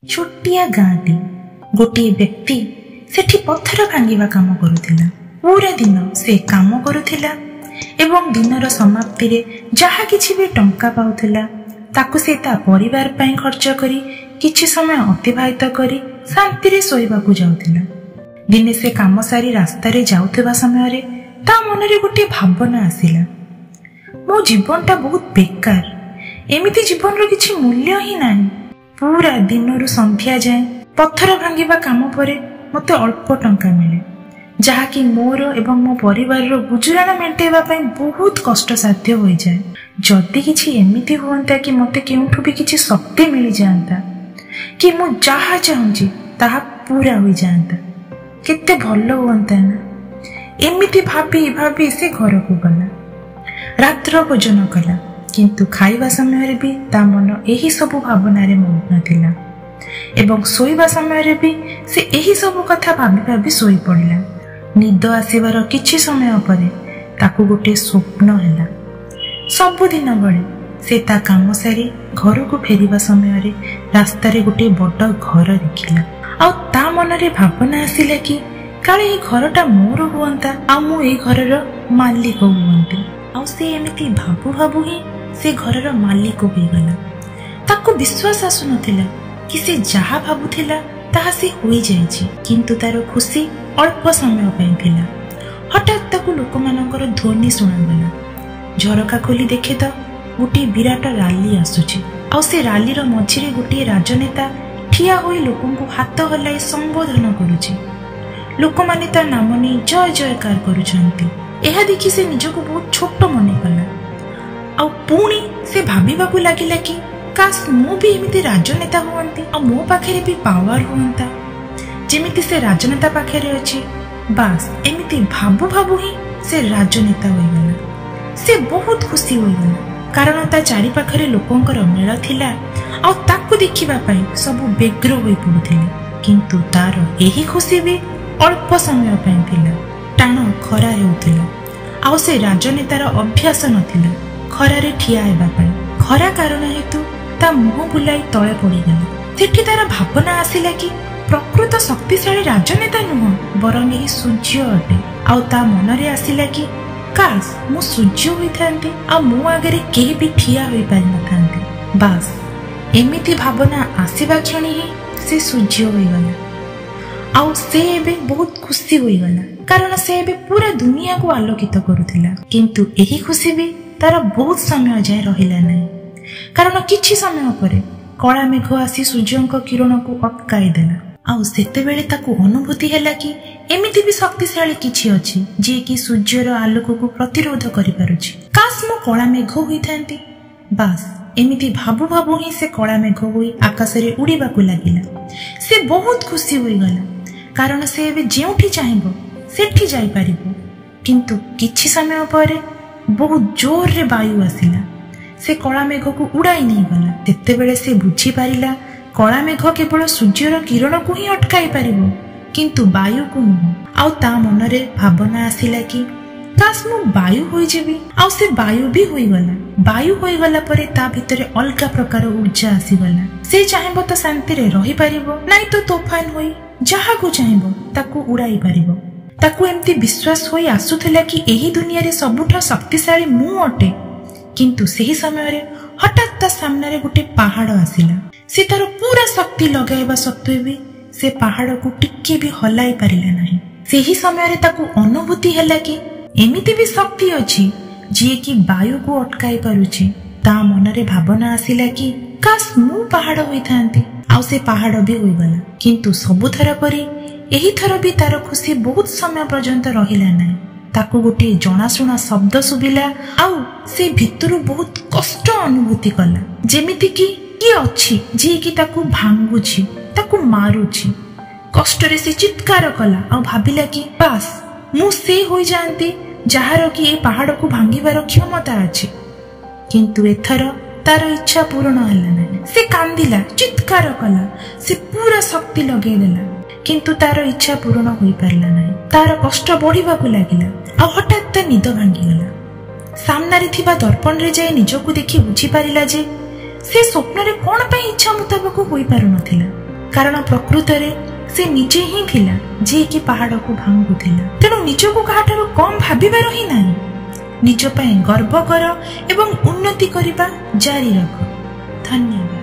ଛୋଟିଆ ଗାଁଟି। ଗୋଟିଏ ବ୍ୟକ୍ତି ସେଠି ପଥର ଭାଙ୍ଗିବା କାମ କରୁଥିଲା। ପୁରା ଦିନ ସେ କାମ କରୁଥିଲା ଏବଂ ଦିନର ସମାପ୍ତିରେ ଯାହା କିଛି ବି ଟଙ୍କା ପାଉଥିଲା, ତାକୁ ସେ ତା ପରିବାର ପାଇଁ ଖର୍ଚ୍ଚ କରି କିଛି ସମୟ ଅତିବାହିତ କରି ଶାନ୍ତିରେ ଶୋଇବାକୁ ଯାଉଥିଲା। ଦିନେ ସେ କାମ ସାରି ରାସ୍ତାରେ ଯାଉଥିବା ସମୟରେ ତା ମନରେ ଗୋଟିଏ ଭାବନା ଆସିଲା, ମୋ ଜୀବନଟା ବହୁତ ବେକାର, ଏମିତି ଜୀବନର କିଛି ମୂଲ୍ୟ ହିଁ ନାହିଁ। ପୁରା ଦିନରୁ ସନ୍ଧ୍ୟା ଯାଏଁ ପଥର ଭାଙ୍ଗିବା କାମ ପରେ ମୋତେ ଅଳ୍ପ ଟଙ୍କା ମିଳେ, ଯାହାକି ମୋର ଏବଂ ମୋ ପରିବାରର ଗୁଜୁରାଣ ମେଣ୍ଟେଇବା ପାଇଁ ବହୁତ କଷ୍ଟସାଧ୍ୟ ହୋଇଯାଏ। ଯଦି କିଛି ଏମିତି ହୁଅନ୍ତା କି ମୋତେ କେଉଁଠୁ ବି କିଛି ଶକ୍ତି ମିଳିଯାଆନ୍ତା କି ମୁଁ ଯାହା ଚାହୁଁଛି ତାହା ପୁରା ହୋଇଯାଆନ୍ତା, କେତେ ଭଲ ହୁଅନ୍ତା ନା? ଏମିତି ଭାବି ଭାବି ସେ ଘରକୁ ଗଲା, ରାତ୍ର ଭୋଜନ କଲା, କିନ୍ତୁ ଖାଇବା ସମୟରେ ବି ତା ମନ ଏହି ସବୁ ଭାବନାରେ ମଗ୍ନ ଥିଲା ଏବଂ ଶୋଇବା ସମୟରେ ବି ସେ ଏହି ସବୁ କଥା ଭାବି ଭାବି ଶୋଇପଡ଼ିଲା। ନିଦ ଆସିବାର କିଛି ସମୟ ପରେ ତାକୁ ଗୋଟିଏ ସ୍ୱପ୍ନ ହେଲା। ସବୁଦିନ ଭଳି ସେ ତା କାମ ସାରି ଘରକୁ ଫେରିବା ସମୟରେ ରାସ୍ତାରେ ଗୋଟିଏ ବଡ଼ ଘର ଦେଖିଲା, ଆଉ ତା ମନରେ ଭାବନା ଆସିଲା କି କାଳେ ଏଇ ଘରଟା ମୋର ହୁଅନ୍ତା ଆଉ ମୁଁ ଏଇ ଘରର ମାଲିକ ହୁଅନ୍ତି। ଆଉ ସେ ଏମିତି ଭାବୁ ଭାବୁ ହିଁ ସେ ଘରର ମାଲିକ ହୋଇଗଲା। ତାକୁ ବିଶ୍ୱାସ ଆସୁନଥିଲା କି ସେ ଯାହା ଭାବୁଥିଲା ତାହା ସେ ହୋଇଯାଇଛି। କିନ୍ତୁ ତାର ଖୁସି ଅଳ୍ପ ସମୟ ପାଇଁ ଥିଲା। ହଠାତ୍ ତାକୁ ଲୋକମାନଙ୍କର ଧ୍ୱନି ଶୁଣାଗଲା। ଝରକା ଖୋଲି ଦେଖେ ତ ଗୋଟିଏ ବିରାଟ ରାଲି ଆସୁଛି, ଆଉ ସେ ରାଲିର ମଝିରେ ଗୋଟିଏ ରାଜନେତା ଠିଆ ହୋଇ ଲୋକଙ୍କୁ ହାତ ହଲାଇ ସମ୍ବୋଧନ କରୁଛି। ଲୋକମାନେ ତା ନାମ ନେଇ ଜୟ ଜୟକାର କରୁଛନ୍ତି। ଏହା ଦେଖି ସେ ନିଜକୁ ବହୁତ ଛୋଟ ମନେ କଲା, ଆଉ ପୁଣି ସେ ଭାବିବାକୁ ଲାଗିଲା କି କାଶ ମୁଁ ବି ଏମିତି ରାଜନେତା ହୁଅନ୍ତି ଆଉ ମୋ ପାଖରେ ବି ପାୱାର ହୁଅନ୍ତା ଯେମିତି ସେ ରାଜନେତା ପାଖରେ ଅଛି। ବାସ୍, ଏମିତି ଭାବୁ ଭାବୁ ହିଁ ସେ ରାଜନେତା ହୋଇଗଲା। ସେ ବହୁତ ଖୁସି ହୋଇଗଲା, କାରଣ ତା ଚାରିପାଖରେ ଲୋକଙ୍କର ମେଳ ଥିଲା ଆଉ ତାକୁ ଦେଖିବା ପାଇଁ ସବୁ ବ୍ୟଗ୍ର ହୋଇ ପଡୁଥିଲେ। କିନ୍ତୁ ତାର ଏହି ଖୁସି ବି ଅଳ୍ପ ସମୟ ପାଇଁ ଥିଲା। ଟାଣ ଖରା ହେଉଥିଲା ଆଉ ସେ ରାଜନେତାର ଅଭ୍ୟାସ ନଥିଲା ଖରାରେ ଠିଆ ହେବା ପାଇଁ। ଖରା କାରଣ ହେତୁ ତା ମୁହଁ ବୁଲାଇ ତଳେ ପଡ଼ିଗଲା। ସେଠି ତାର ଭାବନା ଆସିଲା କି ପ୍ରକୃତ ଶକ୍ତିଶାଳୀ ରାଜନେତା ନୁହଁ, ବରଂ ଏହି ସୂର୍ଯ୍ୟ ଅଟେ। ଆଉ ତା ମନରେ ଆସିଲା କି କାଶ ମୁଁ ସୂର୍ଯ୍ୟ ହୋଇଥାନ୍ତି ଆଉ ମୋ ଆଗରେ କେହି ବି ଠିଆ ହୋଇପାରିନଥାନ୍ତେ। ବାସ୍, ଏମିତି ଭାବନା ଆସିବା କ୍ଷଣି ହିଁ ସେ ସୂର୍ଯ୍ୟ ହୋଇଗଲା ଆଉ ସେ ଏବେ ବହୁତ ଖୁସି ହୋଇଗଲା, କାରଣ ସେ ଏବେ ପୁରା ଦୁନିଆକୁ ଆଲୋକିତ କରୁଥିଲା। କିନ୍ତୁ ଏହି ଖୁସି ବି ତାର ବହୁତ ସମୟ ଯାଏ ରହିଲା ନାହିଁ, କାରଣ କିଛି ସମୟ ପରେ କଳା ମେଘ ଆସି ସୂର୍ଯ୍ୟଙ୍କ କିରଣକୁ ଅଟକାଇ ଦେଲା। ଆଉ ସେତେବେଳେ ତାକୁ ଅନୁଭୂତି ହେଲା କି ଏମିତି ବି ଶକ୍ତିଶାଳୀ କିଛି ଅଛି ଯିଏକି ସୂର୍ଯ୍ୟର ଆଲୋକକୁ ପ୍ରତିରୋଧ କରିପାରୁଛି। କାଶ ମୁଁ କଳା ମେଘ ହୋଇଥାନ୍ତି। ବାସ୍, ଏମିତି ଭାବୁ ଭାବୁ ହିଁ ସେ କଳା ମେଘ ହୋଇ ଆକାଶରେ ଉଡ଼ିବାକୁ ଲାଗିଲା। ସେ ବହୁତ ଖୁସି ହୋଇଗଲା, କାରଣ ସେ ଏବେ ଯେଉଁଠି ଚାହିଁବ ସେଠି ଯାଇପାରିବ। କିନ୍ତୁ କିଛି ସମୟ ପରେ ବହୁତ ଜୋରରେ ବାୟୁ ଆସିଲା, ସେ କଳା ମେଘକୁ ଉଡ଼ାଇ ନେଇଗଲା। ସେତେବେଳେ ସେ ବୁଝିପାରିଲା କଳା ମେଘ କେବଳ ସୂର୍ଯ୍ୟର କିରଣକୁ ହିଁ ଅଟକାଇ ପାରିବ, କିନ୍ତୁ ବାୟୁକୁ ନୁହଁ। ଆଉ ତା ମନରେ ଭାବନା ଆସିଲା କି କାଶ ମୁଁ ବାୟୁ ହୋଇଯିବି, ଆଉ ସେ ବାୟୁ ବି ହୋଇଗଲା। ବାୟୁ ହୋଇଗଲା ପରେ ତା ଭିତରେ ଅଲଗା ପ୍ରକାର ଉର୍ଜା ଆସିଗଲା। ସେ ଚାହିଁବ ତ ଶାନ୍ତିରେ ରହିପାରିବ, ନାଇଁ ତ ତୋଫାନ ହୋଇ ଯାହାକୁ ଚାହିଁବ ତାକୁ ଉଡ଼ାଇ ପାରିବ। ତାକୁ ଏମିତି ବିଶ୍ୱାସ ହୋଇ ଆସୁଥିଲା କି ଏହି ଦୁନିଆରେ ସବୁଠୁ ଶକ୍ତିଶାଳୀ ମୁଁ ଅଟେ। କିନ୍ତୁ ସେହି ସମୟରେ ହଠାତ୍ ତା ସାମ୍ନାରେ ଗୋଟେ ପାହାଡ଼ ଆସିଲା। ସେ ତାର ପୁରା ଶକ୍ତି ଲଗାଇବା ସତ୍ତ୍ୱେ ବି ସେ ପାହାଡ଼କୁ ଟିକେ ବି ହଲାଇ ପାରିଲା ନାହିଁ। ସେହି ସମୟରେ ତାକୁ ଅନୁଭୂତି ହେଲା କି ଏମିତି ବି ଶକ୍ତି ଅଛି ଯିଏକି ବାୟୁକୁ ଅଟକାଇ ପାରୁଛି। ତା ମନରେ ଭାବନା ଆସିଲା କି କାଶ ମୁଁ ପାହାଡ଼ ହୋଇଥାନ୍ତି, ଆଉ ସେ ପାହାଡ଼ ବି ହୋଇଗଲା। କିନ୍ତୁ ସବୁଥର ପରି ଏହିଥର ବି ତାର ଖୁସି ବହୁତ ସମୟ ପର୍ଯ୍ୟନ୍ତ ରହିଲା ନାହିଁ। ତାକୁ ଗୋଟିଏ ଜଣାଶୁଣା ଶବ୍ଦ ଶୁଭିଲା ଆଉ ସେ ଭିତରୁ ବହୁତ କଷ୍ଟ ଅନୁଭୂତି କଲା, ଯେମିତିକି କିଏ ଅଛି ଯିଏକି ତାକୁ ଭାଙ୍ଗୁଛି, ତାକୁ ମାରୁଛି। କଷ୍ଟରେ ସେ ଚିତ୍କାର କଲା ଆଉ ଭାବିଲା କି ବାସ୍ ମୁଁ ସେ ହୋଇଯାଆନ୍ତି ଯାହାର କି ଏ ପାହାଡ଼କୁ ଭାଙ୍ଗିବାର କ୍ଷମତା ଅଛି। କିନ୍ତୁ ଏଥର ତାର ଇଚ୍ଛା ପୂରଣ ହେଲା ନାହିଁ। ସେ କାନ୍ଦିଲା, ଚିତ୍କାର କଲା, ସେ ପୁରା ଶକ୍ତି ଲଗେଇଦେଲା, କିନ୍ତୁ ତାର ଇଚ୍ଛା ପୂରଣ ହୋଇପାରିଲା ନାହିଁ। ତାର କଷ୍ଟ ବଢିବାକୁ ଲାଗିଲା ଆଉ ହଠାତ୍ ତା ନିଦ ଭାଙ୍ଗିଗଲା। ସାମ୍ନାରେ ଥିବା ଦର୍ପଣରେ ଯାଇ ନିଜକୁ ଦେଖି ବୁଝିପାରିଲା ଯେ ସେ ସ୍ୱପ୍ନରେ କଣ ପାଇଁ ଇଚ୍ଛା ମୁତାବକ ହୋଇପାରୁନଥିଲା। କାରଣ ପ୍ରକୃତରେ ସେ ନିଜେ ହିଁ ଥିଲା ଯିଏକି ପାହାଡ଼କୁ ଭାଙ୍ଗୁଥିଲା। ତେଣୁ ନିଜକୁ କାହାଠାରୁ କମ୍ ଭାବିବାର ହିଁ ନାହିଁ। ନିଜ ପାଇଁ ଗର୍ବ କର ଏବଂ ଉନ୍ନତି କରିବା ଜାରି ରଖ। ଧନ୍ୟବାଦ।